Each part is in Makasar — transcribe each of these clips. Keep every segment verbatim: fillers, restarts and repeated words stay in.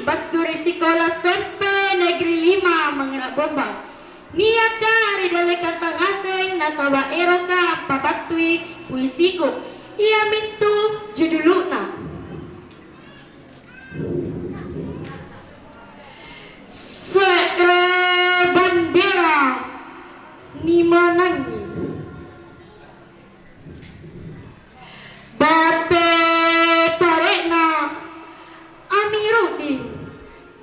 Battu ri sikola S M P Negeri Lima Mangera Bombang. Niaka ri dallekanta ngaseng nasaba' eroka ampabattui puisiku, iamintu judulu'na Se're Bandera Nimanangi. Bate pare'na Amiruddin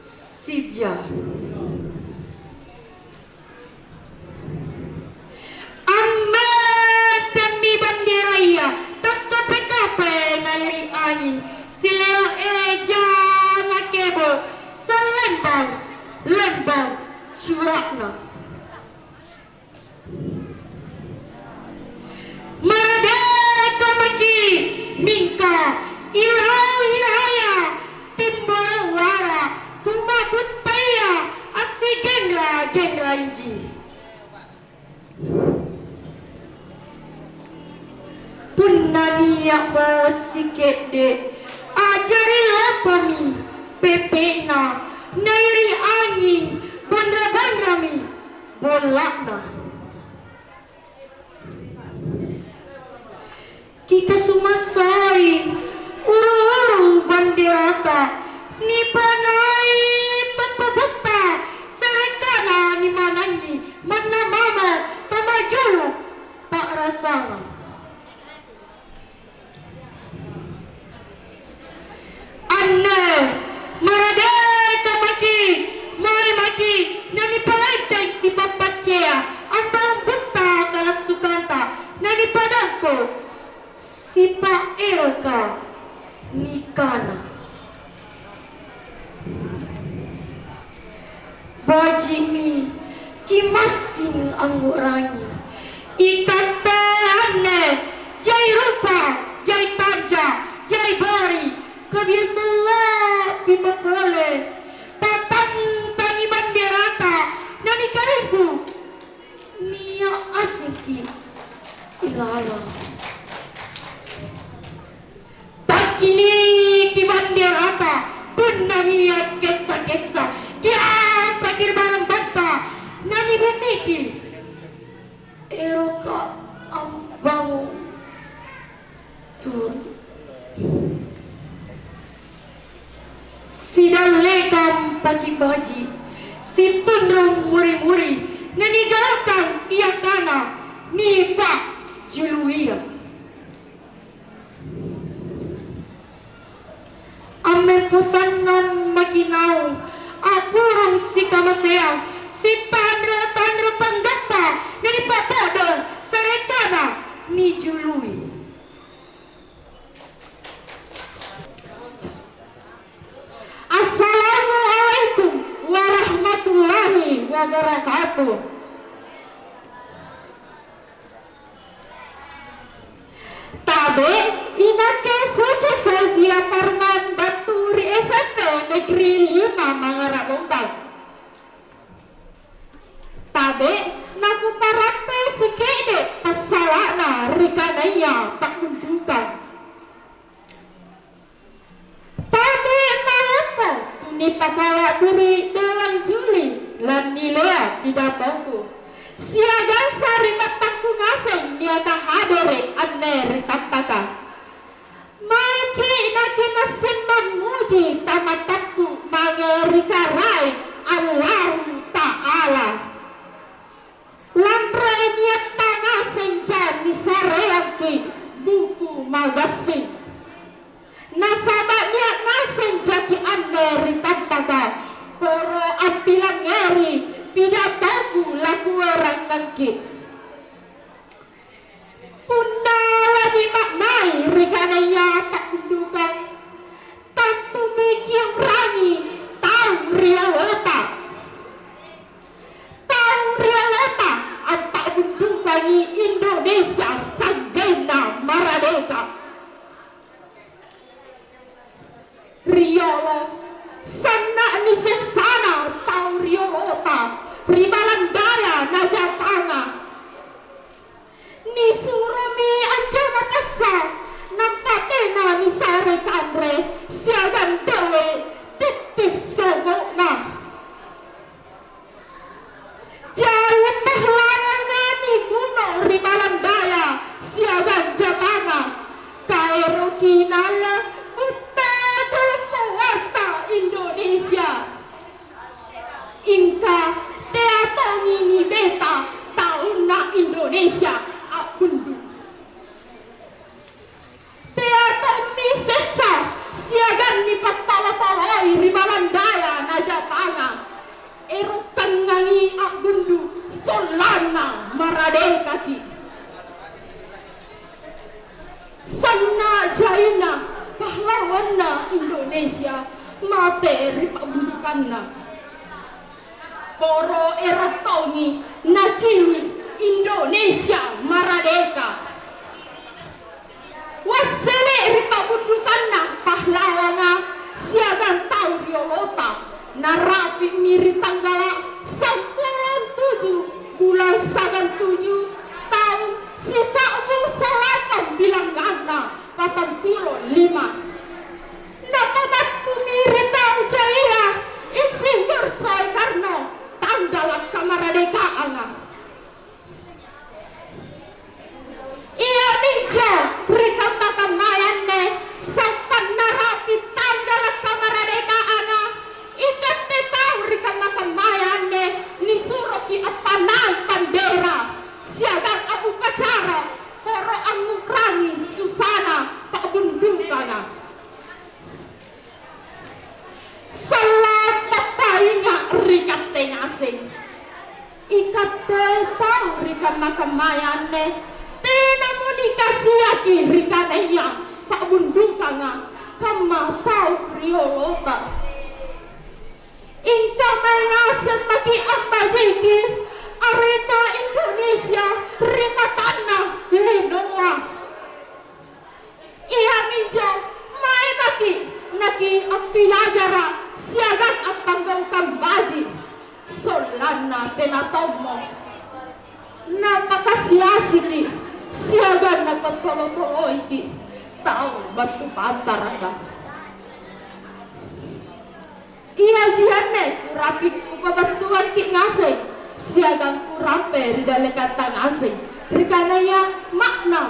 Sija. Ammentemmi banderaya takkape-kape nairi' anging, sileo' eja nakebo', salembang-lembang cura'na. Maradeka maki', mingka ilau-ilaya timboro' wara' tuma'buttaya assigenra-genrainji. Punna nia'mo sike'de', a'jari lapami pepe'na, nairi' anging, banra-banrami bolla'na. Kikasumassai uru-uru banderata, nipanai tompo butta, sarekana nimanangi manna mamo tamajulu pa'rasangang. Anne maradeka maki', mae maki' nanipaeddai sipappacea ambaung butta kalassukanta, nanipadangko sipa' eroka nikana. Baji'mi kimassing angngu'rangi. Ikatte anne jai rupa, jai tanja, jai bari, kabiasang la'bi papole. Patantangi banderata, nanikalimbu. Nia' asengki ilalang. Pacciniki banderata, punna nia' kessa-kessa, kiampaki ri barang batta, nanibisiki, "Eroka ambangung turu." Sidallekang paki' baji', situnrung muri-muri, nanigaukang ia kana nipa'juluia. Ammempo sannang maki' naung, a'burung sikamaseang, sitanro-tanro panggappa, nanipa'bodong sarekana nijului. Assalamualaikum warahmatullahi wabarakatuh. Tabe', inakke Suci Fauzia Parman battu ri S M P Negeri Lima Mangara Bombang. Tabe' nakuparappe sike'de' passala'na ri kanaya pa'bundukang. Tabe' malammo tunipakala'biri' dolang juli lannilea pidatangku, siagang sari'battangku ngaseng niaka hadere' anne ri tampaka. Maeki' nakimassing mammuji Tamatakku mange ri Karaeng Allahu Ta'ala. Lanri niatta ngasenja nisareangki' buku magassing. Nasaba' nia' ngasenjaki' anne ri tampaka, poro ampilangngeri pidatangku lakuerangngangki'. Punna lanimaknai ri kanaya pa'bundukang, tantumi kiu'rangi tau riolota. Tau riolota ampa'bundukangi Indonesia sa'genna maradeka. Riolo, sanna'mi sessana tau riolota ri Balandaya na Japanga. Maradekaki. Sanna' jaina pahlawanna Indonesia mate ri pa'bundukanna. Poro ero' tongi nacini' Indonesia maradeka. Wassele' ri pa'bundukanna pahlawanga siagang tau riolota, narapi'mi ri tanggala' sampulo tuju bulang sagang tuju taung sisa'bu salapang bilanganna patampulo lima. Napabattumi ri tau jaia Insinyur Soekarno tanggala' kamaradekaanga. Iaminjo ri kamma-kammaya anne, sampanna rapi tanggala' kamaradekaanga, ikatte tau ri kamma-kammaya anne nisuroki appanai' bandera siagang a'upacara poro angngu'rangi susana pa'bundukanga. Sallang pappainga' ri katte ngaseng. Ikatte tau ri kamma-kammaya anne, tenamo nikasiaki ri kanaya pa'bundukanga kamma tau riolota. Ingka mae ngaseng maki' ambajiki arenna Indonesia ri matanna linoa. Iaminjo mae maki' nakiappilajara' siagang appanggaukang baji', sollanna tena tommo napakasi-asiki siagang napattolo-toloiki tau battu pantaraka. Iaji anne kurapi-, kupabattuangki' ngaseng siagang kurampe ri dallekanta ngaseng, ri kanaya ma'na